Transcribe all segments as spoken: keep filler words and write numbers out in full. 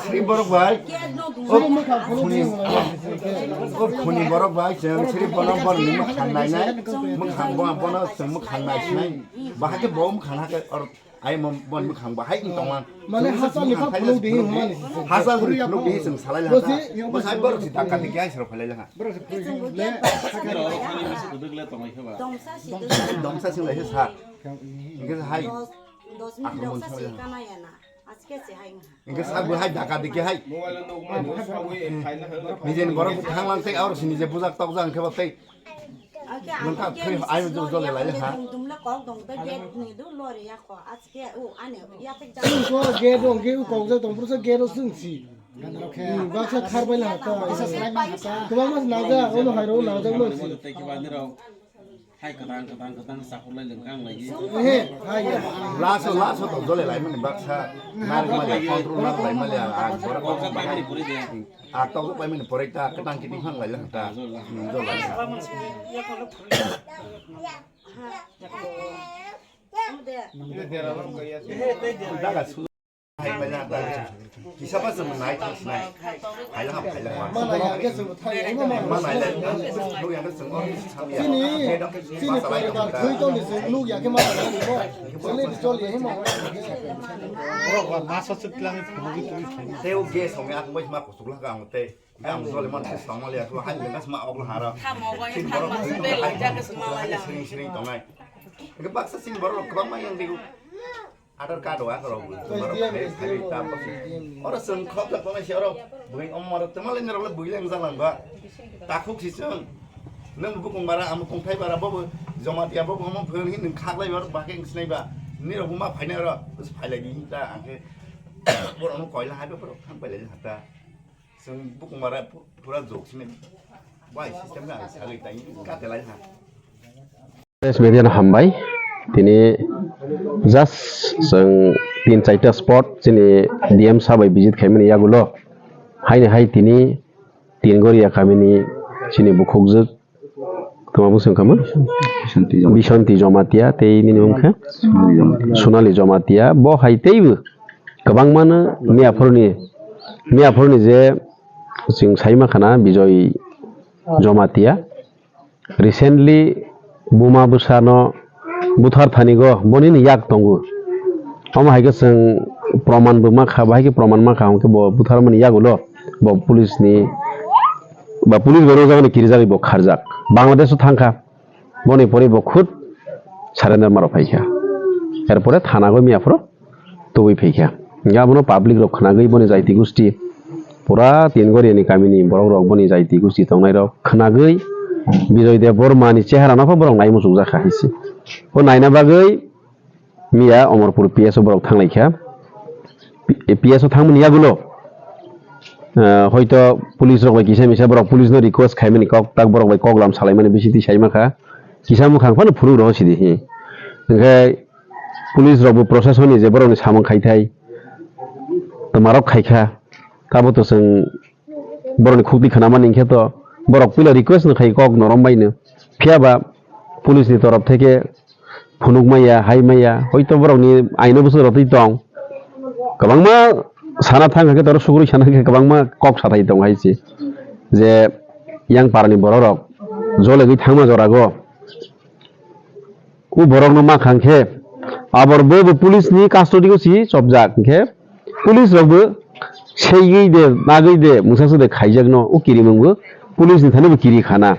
Sri borok bai. O khuni, o khuni borok bai chwng sri bono borok ni mwkhang nai nai. Mwkhang bo, bono chwng mwkhang nai sinai. Bahai khe bo mwkhang hakhe or ai mo bon mwkhang bahai ni tongma. Mane hachal ni phuluk di hwnmani. Hachal ni phuluk di chwng salai la. Bo sai borok si dakka dikya sero phalai la. Domsa si. Domsa si lai sa. Hingke hai. Dos, dos minit akromon domsa si salai la. Kana ya na. Aske se hai. Hingke sa bo hai dakka dikya hai. Nijeni borok thanglang tei aur si nije bujak tok jang khe bo tei. Nungkha thwi ai jol jol lai ha. Dum dum le kok dong ta gate ni do lori ya ko. Aske o ane ya tek jang. Ko gate dong ge u kok ja dong pursa gate o sung si. Baksa khar bai la ta. Kwbangma nangja, ono hai ro nangja mo si. Hai kwtang kwtang kwtang sakhorlai lengkang lai. He, hai. Laso laso to jole lai mani baksa. Nar mali control nar lai mali a. Kok sa pai mani pore de. A to pai mani pore ta kwtang kiti phang lai lang ta. Hmm, jol lai. Daga su. Kisa ba chwng nai thang sinai. Phaila ha, phaila ha. Ma nai le, nuk ya chwng o sam ya. Chini, chini poribar thwi tong ni chwng nuk ya khe ma nai ni mo. Chini chol ya hi mo. Borok ba masa chwk lang phunugwi twi khlai. Tei o gas hongya ang bai ma kusuk la ka ang tei. Ang jole man se song le ya, hai le gas ma ok la hara. Chini borok thwi tong nai. Siring siring tong nai. Ke baksa chini borok kwbangma yang diu. Adhar card o akhoro bo. Tumaro khai khai ta bo. Oro chwng khop jak tongnai se oro. Bui om maro twma le nirok le bui leng jak lang ba. Takhuk si chwng. Nwng bukung bara amo kongthai bara bo bo. Joma tiya bo bo omo phwrwng hin nwng khak lai oro ba khe wng sinai ba. Nirok bo ma phainai oro. Bus phai lai di ta ang khe. Borok no koila hai bo borok thang pai lai ha ta. Chwng bukung bara pu-, pura jok sinai. Bai system na ang sagwi tai kate lai ha. Press media no hambai. Tini just chwng tin chaita spot chini D M sir bai visit khaimani yagulo. Haini hai tini Tingoria kamini chini bukhukjwk tongma bwswng kama? Bisonti Jamatia. Bisonti Jamatia tei nini wngkha? Sonali Jamatia. Sonali Jamatia. Bo hai teibo kwbangmano miyaphurni, miyaphurni je chwng saima khana Bijoy Jamatia. Recently buma bwsano buthar thanigo, bonini yak tongo. Omo hai khe chwng proman bo ma kha, bahai khe proman ma kha, hwnkhe bo butharmani yagulo bo police ni ba police bai rojagani kirijagwi bo kharjak. Bangladesh o thangkha, boni pore bo khud surrender ma rok phaikha. Erpore thana go miya phoro tubui phaikha. Hingke abono public rok khnagwi boni jaiti gusti, pura Tingoria ni kamini borok rok boni jaiti gusti tongnai rok khnagwi Bijoy Debbarma ni chehara no pho borok nai muchukjak kha hinsi. O naina bagwi miya Omorpur P S o borok thanglaikha. P-, P S o thangmani yagulo, ah, hoito police rok bai kisa misa borok police no request khaimani kok tak borok bai kok lam salaimani bisi twi saima kha. Kisa mukhang phano phunuk rw sidi hi. Hingke police rok bo proshasoni je borokni samung khai thai, twmarok khai kha, tabo to chwng borokni khukti khwnamani hinkhe to borok puila request no khai kok norom baino. Phiya ba police ni torof theke phunuk maya, hai maya, hoito borokni aino bwswk rotwi tong. Kwbangma sana thang khe toro sukrui sana khe kwbangma kok sathai tong hai se. Je yang parani borok rok jolegwi thangma jorago. O borokno ma khang khe, abor bo bo police ni custody o si chopjak, hingkhe police rok bo seigwi de, nagwi de, mungsa suk de khaijakno, o kirimung bo police ni thani bo kiri khana.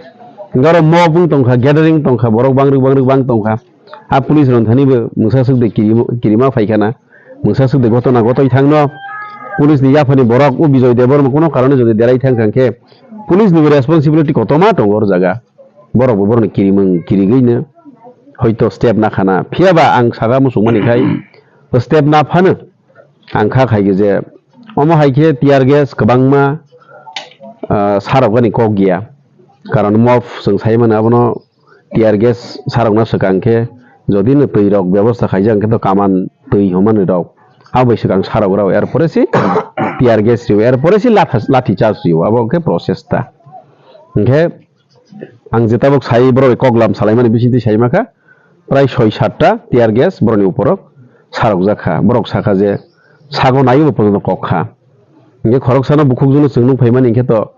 Hingkhe oro mob wng tongkha, gathering tongkha, borok bangrwk bangrwk bang tongkha. A police rok thani bo mungsa suk de kirimo-, kirima phaikhana, mungsa suk de gotona gotoi thangno. Police ni yaphani borok o Bijoy Debbarma kuno karone jodi derai thang kha khe, police ni bo responsibility kotorma tongo oro jaga. Borok bo borokni kirimung kirigwino hoito step nakhana. Phiya ba ang saka muchungmani khai step naphano ang kha khai je omo hai khe tear gas kwbangma, ah, sarokgani kok giya. Karon mob chwng sai mano abono tear gas sarokna swkang khe jodi no twi rok bebosta khaijak hwnkhe to kaman twi hwnmani rok abo bai swkang sarok rw er pore se tear gas rw er pore se latha-, lathi charge rw abo khe process ta. Hwnkhe ang je tabuk sai borok bai kok lam salaimani bisingtwi sai ma kha, prai soi satta tear gas borokni uporo sarokjak kha. Borok sakha je sago naiwi bo pojono kok kha. Hingke khoroksano bukhukjwkno chwng nukphaimani hingke to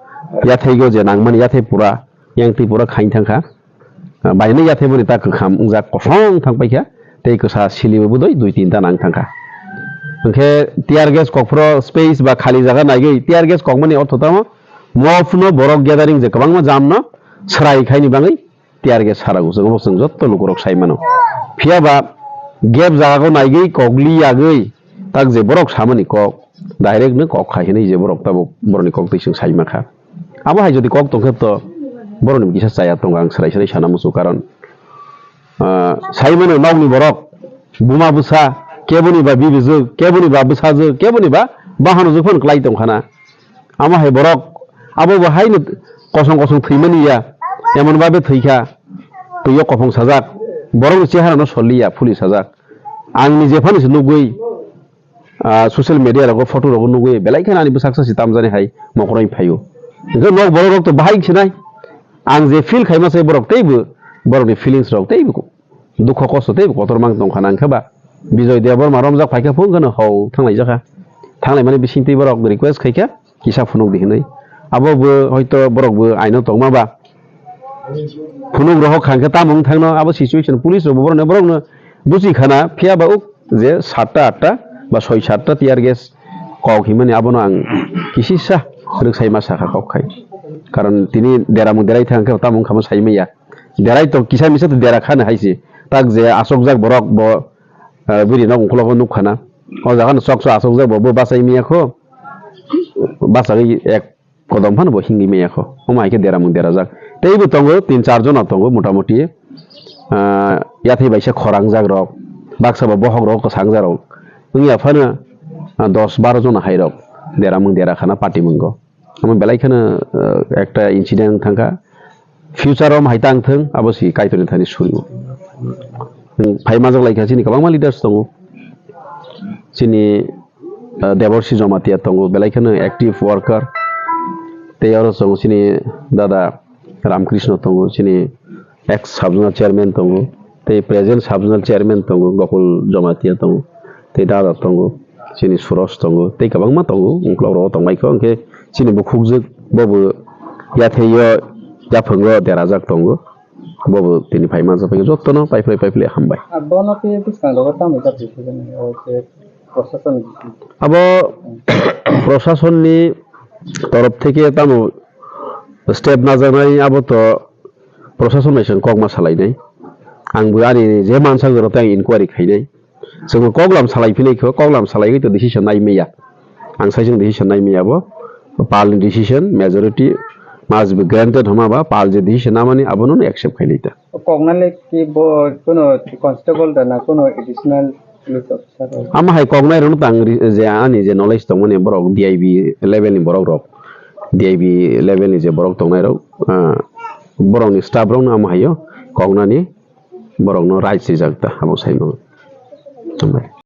yathaigo je nangmani yathai pura, yang twi pura khain thangkha. Ah, baino yathai boni ta kwkham wngjak kosong thang paikha, tei kwsa silibo bwdoi dui tinta nang thangkha. Hingke tear gas kokphro space ba khali jaga naigwi tear gas kokmani ortho tamo? Mophuno borok gathering je kwbangma jamno srai khaini bagwi tear gas sarago chwng, obo chwng jotto lukurok sai mano. Phiya ba gap jagao naigwi kokli yagwi tak je borok samani kok, direct no kok khai hinwi je borok tabuk borokni kok twi chwng sai mankha. Abo hai jodi kok tongkhe to borokni kisa chaya tongo, ang srai srai sana muchungo, karon, ah, sai mano nokni borok, buma bwsa, keboni ba bibijwk, keboni ba bwsajwk, keboni ba bahanojwk phano klai tongkhana. Amo hai borok, abo bo haino kosong kosong thwimani ya, emon babe thwikha, twiyo kophong sajak, borokni cheharano solliya, phuli sajak. Ang nije phano se nugwi, ah, social media rogo photo rogo nugwi, belai kheno ani bwsak sasi tamjani hai mokoroi phaio. Hingke nok borok rok to bahai sinai. Ang je feel khaima se borok teibo, borokni feelings rok teibo dukho kosto teibo kotor mang tongkha nang khe ba. Bijoy Debbarma romjak phaikha phung kheno hau thanglaijakha. Thanglaimani bisingtwi borok request khaikha kisa phunuk di hinwi. Abo bo hoito borok bo aino tongma ba. Phunuk rohok khangkhe tamo wng thangno abo situation police rok bo borokno, borokno buchi khana phiya ba uk je satta atta ba soi satta tear gas kok himani abono ang kisisa rwksaima sakha kok khai. Karon tini deramung derai thangkhe tamo wngkhamo saimaya. Derai to kisa misa to dera khani hai se. Tak je asokjak borok bo, ah, bwrwi nok ungkologo nuk khana. O jaga no sok sok asokjak bo, bo bachai maya kho. Bachagwi ek kodom phano bo hingwi maya kho. Omo hai khe deramung derajak. Teibo tongo tin char jona tongo motamuti. Ah, yathai baisa khorang jak rok. Baksa bo bohok rok kwsang jak rok. Wngya phano, ah, dos baro jona hai rok deramung dera khana party mungo. Omo belai kheno, eh, ekta incident thangkha. Future o hai tang thung, abo si Kaitorni thani suriwo. Hmm, phai majak laikha chini kwbangma leaders tongo. Chini, eh, Deborsi Jomatia tongo, belai kheno active worker. Tei oro tongo chini dada Ramkrishna tongo, chini ex sub zonal chairman tongo, tei present sub zonal chairman tongo, Gokul Jomatia tongo, tei dada tongo, chini Suros tongo, tei kwbangma tongo, ungkulok rogo tongbai kho, hwnkhe chini bukhukjwk bobo yathai o yaphango derajak tongo, bobo tini phai mansa phai jotono paiphlai paiphlai hambai. Ah, bono khe bwskango tamo jat rwkhe, o je prosason? Abo prosasonni torof theke tamo step najaknai, abo to prosason bai chwng kokma salainai. Ang bo ani je mansa goro tei ang inquiry khainai. Chwng koklam salai phinai kho, koklam salaiwi to decision nai maya. Ang sai chwng decision nai maya bo. Pal ni decision, majority must be granted hwnma ba pal je decision namani abono accept khainai ta. Koknai le ki bo kono constable da na kono additional police officer rok? Ama hai koknai rok tang ri-, je ani je knowledge tongmani borok D I B level ni borok rok, D I B level ni je borok tongnai rok, ah, borok ni staff rok no ama haio koknani borok no right swijak ta abo sai mano. Hambai.